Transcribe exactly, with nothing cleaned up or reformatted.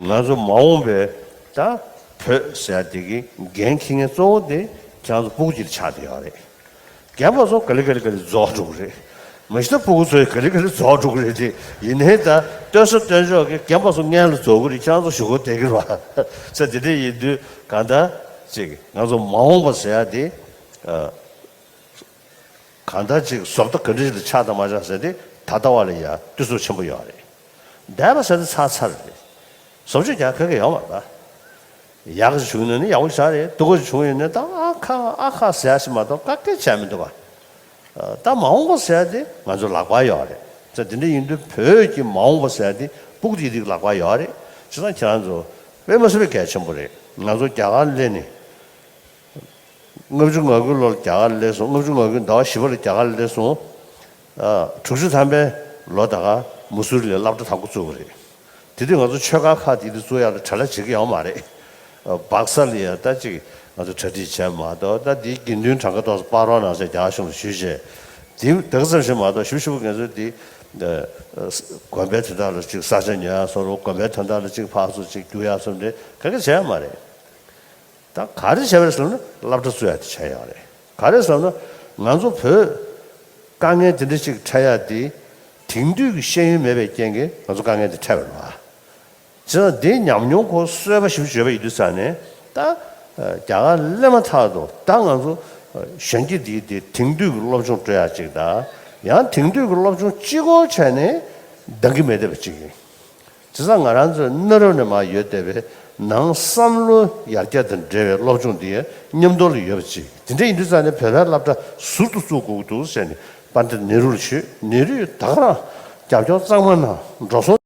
ང་ཚོ་མ་འོངས་པའི་ད་བོད་ཟེར་ཡ་དེ་གི་འགན་འཁྱེར་མཁན་གཙོ་བོ་དེ་ཁྱེད་རང་ཚོ་སྤུ་གུ་ཅིག་ཆགས་བསྡད་ཡོད་རེད། རྒན་པ་ཚོ་ག་ལེ་ག་ལེ་ག་ལེ་རྫོགས་འགྲོ་གི་རེད། མ་གཞི་ད་སྤུ་གུ་ཚོ་ཡི་ག་ལེ་ག་ལེ་རྫོགས་འགྲོ་གི་རེད་དེ། ཡིན་ནའི་ད་སྟོན་ས་སྟོན་ཕྱོགས་ཀྱི་རྒན་པ་ཚོ་སྔོན་ལ་རྫོགས་གི་རེད། ཁྱེད་རང་ཚོ་གཞུག་གུ་བསྡད་ཀྱི་རེད་བ། ས་དེ་འདྲ་ཡིན་དུས་གང་ལྟར་ཅིག་ང་ཚོ་མ་འོངས་པ་ཟེར་ཡ་དེ། གང་ལྟར་ཅིག་བཟོ་ལྟ་ག་འདྲ་ཞིག་ལ་ཆགས་དང་མ་ཆགས་ཟེར་དེ་ད་ལྟ་བ་ལ་ཡ་བསྟུན་གཟུགས་ཆེན་པོ་ཡོད་རེད། འདས་པ་ཟེར་དེ་ཚར་ཚར་རེད། བཟོ་བཅོས་རྒྱག་ག་གེ་ཡོད་མ་རེད་པ། ཡག་ག་ཅིག་བྱུང་ཡོད་ན་ནི་ཡག་པོ་ཞིག་རེད། སྡུག་ག་ཅིག་བྱུང་ཡོད་ན་ད་ཨ་ཁ་ཨ་ཁ་ཟེར་ཡ་ཞིག་མ་གཏོགས་ག་གེ་བྱས་མི་འདུག་ག་ད་མ་འོངས་པ་ཟེར་ཡ་དེ་ང་ཚོ་ལག་པར་ཡོད་རེད། ད་དེ་འདྲ་ཡིན་དུས་བོད་ཀྱི་མ་འོངས་པ་ཟེར་ཡ་དེ་སྤུ་གུ་དེ་དེ་ལག་པར་ཡོད་རེད། བྱས་ཙང་ཁྱེད་རང་ཚོ་དཔེ་མ་སྲིད་པའི་གལ་ཆེན་པོ་རེད། ང་ཚོ་རྒྱ་གར་སླེབས་ནས། ལྔ་བཅུ་ང་དགུ་ལོར་རྒྱ་གར་སླེབས་སོང་། ལྔ་བཅུ་ང་དགུ་ཟླ་བ་བཞི་པ་ལ་རྒྱ་གར་སླེབས་སོང་། ཨ། དྲུག་ཅུ་ཐམ་པའི་ལོ་ད་ག་མུ་སུ་རི་ལ་སློབ་གྲྭ་དང་པོ་བཙུགས་པ་རེད། དེ་དུས་ང་ཚོ་ཆོས་ཁང་ཁག་དེ་དུས་བཙུགས་ཡག་ལ་གྲ་ལ་བྱེད་ཀྱི་ཡོད་མ་རེད། ཨ། སྦག་ས་ལ་ཡ་ད་ཅིག་ང་ཚོ་གྲ་སྒྲིག་བྱས་མ་གཏོགས། ད་དེའི་དགེ་འདུན་གྲངས་ཀ་ཏོག་ཙམ་སྤ་རོ་ནང་བཞིན་རྒྱ་གཞུང་ལ་ཞུས་བྱས། དེ་དེ་ག་ཙམ་ཞིག་མ་གཏོགས་ཞིབ་ཞིབ་ང་ཚོ་དེ་དགོན་པའི་དོན་དག་ལ་ཅིག་ས་ཆ་ཉོ་ཡག་བཟོ་འདྲ། དགོན་པའི་དོན་དག་ལ་ཅིག་ཕར་ཚུར་ཅིག་རྒྱུག་ཡག་བཟོ་འདྲ་ག་གེ་བྱས་ཡོད་མ་རེད། ད་ག་རེ་བྱས་པ་རེད་ཟེར་ན་སློབ་གྲྭ་བཙུགས་ཡག་དེ་བྱས་ཡོད་རེད། ག་རེ་ཟེར་ན་ང་ཚོ་བོད་དཀའ་ངལ་དེ་འདྲ་ཅིག་འཕྲད་ཡག་དེ་དེང་དུས་ཀྱི་ཤེས་ཡོན་མེད་པའི་རྐྱེན་གྱིས་ང་ཚོ་དཀའ་ངལ་དེ་འཕྲད་པ་རེད་བ། བྱས་ཙང་དེའི་ཉམས་མྱོང་སྐོར་གསོལ་བ་ཞིག་བརྗོད་པ་ཡིན་དུས་ཙང་ནས། ད་རྒྱ་གར་སླེབས་མ་ཐག་ཏུ་ད་ང་ཚོ་གཞོན་སྐྱེས་འདིའི་དེ་དེང་དུས་ཀྱི་སློབ་སྦྱོང་སྤྲོད་ཡག་ཅིག་དང་། ཡང་དེང་དུས་ཀྱི་སློབ་སྦྱོང་གཅིག་པོ་བྱས་ནས་འདང་གི་མེད་བསྡད་པ་ཅིག་ཡིན། བྱས་ཙང་ང་རང་ཚོའི་གནའ་རབས་ནས་མར་ཡོད་བསྡད་པའི་ནང་བསམ་བློ་ཡར་རྒྱས་དང་འབྲེལ་བའི་སློབ་སྦྱོང་འདི་མཉམ་དུ་ལ་ཡོད་པ་ཅིག་དེ་འདྲ་ཡིན་དུས་ཙང་ནས་བོད་པའི་སློབ་གྲྭ་ཟུར་དུ་བཙུགས་དགོས་ཀྱི་འདུག་ཟེར་ནས་པཎྜི་ཏ་ནེ་རུ་ལ་ཞུས། ནེ་རུས་ད་ག་རང་རྒྱབ་སྐྱོར་གཙང་མ་གནང་། འགྲོ་སོང་